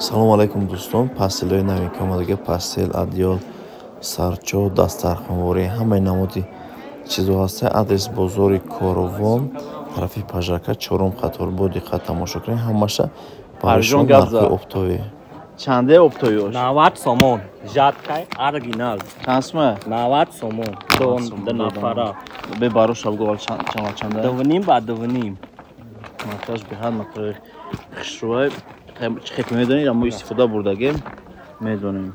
Салому алайкум, дӯстон. Постелои новинка омадага: постель, одеял, сарчо, дастархонворӣ, ҳамаи намуди чизо ҳаста. Адрес: бозори Корвон, тарафи Пажака, чорум қатор. Бо диққат тамошо кунед, ҳамаша барои шумо нархи оптовӣ. Чанде оптовиош? 90 сомон. Жаткай, оригинал. Чанд сума? 90 сомон. Ду нафара. Бе барош абгувал чанд чанда? 2.5 ба 2.5. Маташ беҳад матои хушрӯай. Чӣ хел медонед, аммо истифода бурдагем, медонем.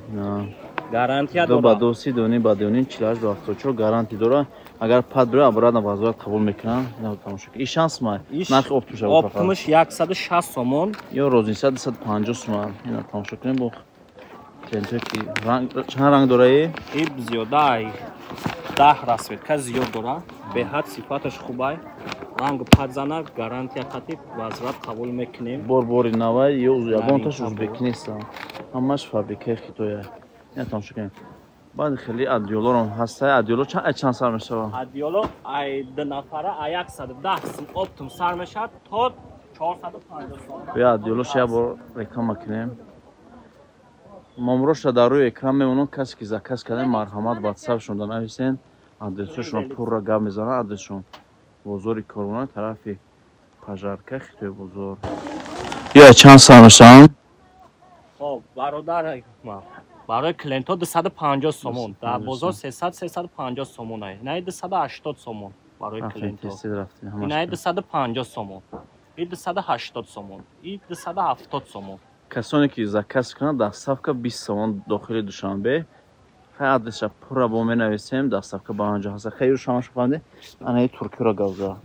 Гарантия дора. Ду ба ду си, 2.5 ба 2.5, 48 до 74 гарантия дора. Агар пад биро, обратно возврат қабул мекунанд. Ина тамошо кунед. И шанс сума? Нархи оптуша. Оптумаш 160 сомон. Ё розница 250 сума. Ина тамошо кунед, бо клиентое ки ранг, чанд ранг дора и? И зиёда, 10 расцветка зиёд дора. Беҳад сифаташ хубай. Ранг падзана, гарантия қатӣ возврат қабул мекунем. Бор бори навай, ё ягонташ узбеки нестам. Ҳамаш фабрикаи Хитоя. Ина тамошо кунед. Баъд хеле одеялорам ҳаста. Одеяло чанд сар мешавад? Одеяло ай ду нафара ай 110 сум оптум сар мешавад то 450 сом. Бия, одеялош як бор реклама кунем. Номроша дар рӯи экран мемонам. Касе ки заказ кардем, марҳамат, ватсапшон да нависен, адресҳошон пурра гап мезанад. Адресшон: бозори Корвона, тарафи Пажарка, Хитои бозор. Ё чанд сар мешаванд? Хоб, бародар, барои клиентҳо 250 сомон. Дар бозор 300, 350 сомон ай. Инаи 280 сомон барои клиентҳо. Инаи 250 сомон. И 280 сомон. И 270 сомон. Касоне ки заказ кунанд, доставка 20 сомон дохили Душанбе. Хай, адреса пурра бо менависем, доставка ба анҷо ҳаста. Хай, шумо шуфанде, анаи туркиро гавза.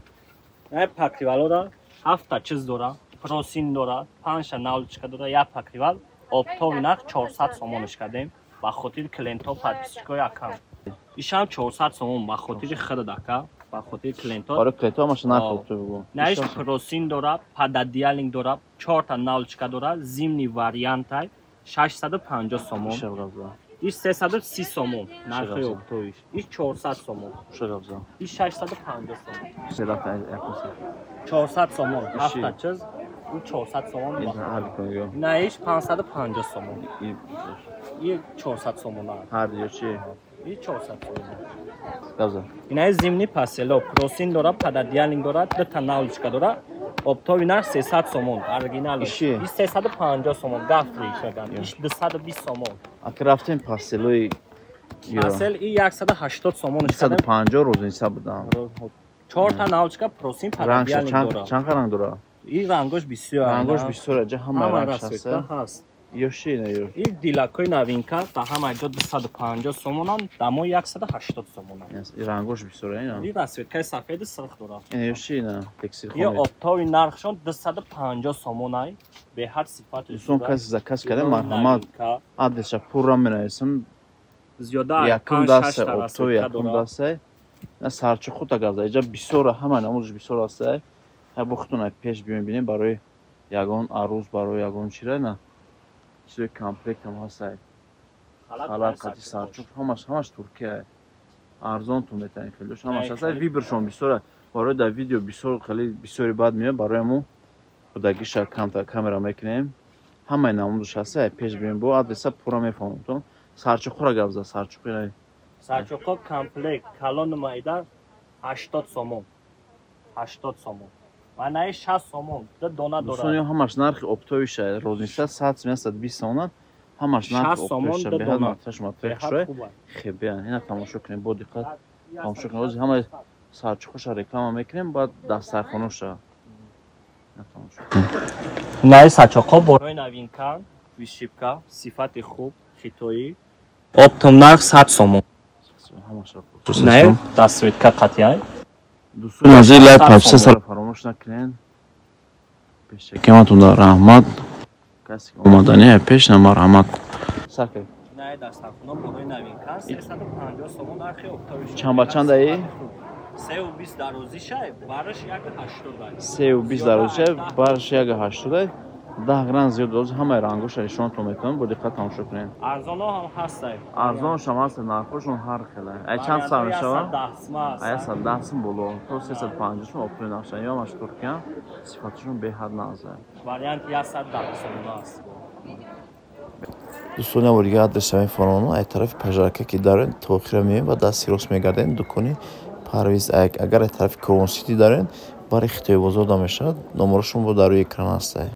Ай покрывалора ҳафта чиз дора, простынь дора, панҷта наволочка дора, як покрывал, оптовый нарх 400 сомонш кардем ба хотири клиентҳо, подписчикои акам. Ишам 400 сомон ба хотири худат, ака, ба хотири клиентҳо. Барои клиентҳо ҳамаша нарх оптовый бигӯ. Наиш простынь дора, пододеяльник дора, чорта наволочка дора, зимний вариантай, 650 сомон. Иш 330 сомон нархи оптовиш. Иш 400 сомон. Иш 650 сомон. 400 сомон ҳафта чиз, ин 400 сомон. Наиш 550 сомон. И 400 сомон. Ҳар ё чи? И 400 сомон. Инаи зимний постело, простынь дора, пододеяльник дора, дута наволочка дора. Оптовый нарх 300 сомон, оригинал. Иши? Иш 350 сомон, гафри шаган. Иш 220 сомон. Аки рафтем постелои. Постель и 180 сомон. 150 розница будам. Чорта наволочка, простынь, пододеяльник дора. Чанд ранг дора? И рангош бисёр. Рангош бисёр, ҷа ҳама ранг ҳаст. Ё ши на ё? И дилакои новинка да ҳама ҷо 250 сомонан, да мо 180 сомонан. И рангош бисёр ина. И расцветкаи сафеди сирх дора. Ина ё ши на текстил. Ё оптовый нархшон 250 сомонай, беҳад сифати. Дӯстон, касе заказ карда, марҳамат, адреса пурра менависам. Зиёда якум даста оптовый, якум даста. На сарчи худ агар иҷа бисёр, ҳама намудаш бисёр аста. Ҳай, бо худтон пеш бимебинем, барои ягон арӯз, барои ягон чира, на чизои комплектам ҳастай, халат қати сарчуқ, ҳамаш, ҳамаш Туркия, арзонтон метавонед, хелош ҳамаш ҳастай, выборшон бисёра. Барои дар видео бисёр хеле бисёри бад меояд, барои ҳамун худагиша камтар камера мекунем. Ҳамаи намудаш ҳастай, пеш биёем, бо адреса пурра мефаҳмонтон. Сарчуқҳоро гап зад, сарчуқи. Сарчуқҳо комплект калону майда 80 сомон, 80 сомон. Манаи 60 сомон, ду дона дорад. Дӯстон, ҳамаш нархи оптовиша, розница 100 сум, 120 сомонан, ҳамаш нархи оптовиша, беҳад маташ маташ хебеан. Ина тамошо кунем, бо диққат тамошо кунем. Ҳозир ҳама сарчуқоша реклама мекунем, баъд дастархоноша. Наи сарчоқҳо борои новинка, вышивка, сифати хуб, хитоӣ. Оптом нарх 100 сомон. Не, расцветка қатъяй. Дӯстони азиз, лайк, подписаться фаромӯш накунед. Пешакиматон раҳмат. Касе ки омадани пеш на, марҳамат. Сакр. Наи дастархона борои новинка 350 сомон нархи оптовиш. Чанд ба чанд аи? 3.20 дарозишай, бараш 1.80. 3.20 дарозишай, бараш 1.80. 10 грамм зиёд доз. Ҳамаи рангоша нишонатон метавонам, бо диққат тамошо кунед. Арзонҳо ҳам ҳастай. Арзоншам ҳаст, нархҳошон ҳар хела. Ай чанд сар мешавад? Ай 110 сум боло то 350 сум оптовый нархша. Ё ҳамаш Туркия, сифаташон беҳад наза. Вариант 110 сом аст. Дӯстони, ябор дига адреса мефаҳмонам. Ай тарафи Пожарка ки дароен, то охира меоем ва дасти рост мегардем, дукони Парвиз. Агар ай тарафи Корвонсити дароен, бари Хитои бозор да мешавад. Номерошон бо дар рӯи экран ҳастай.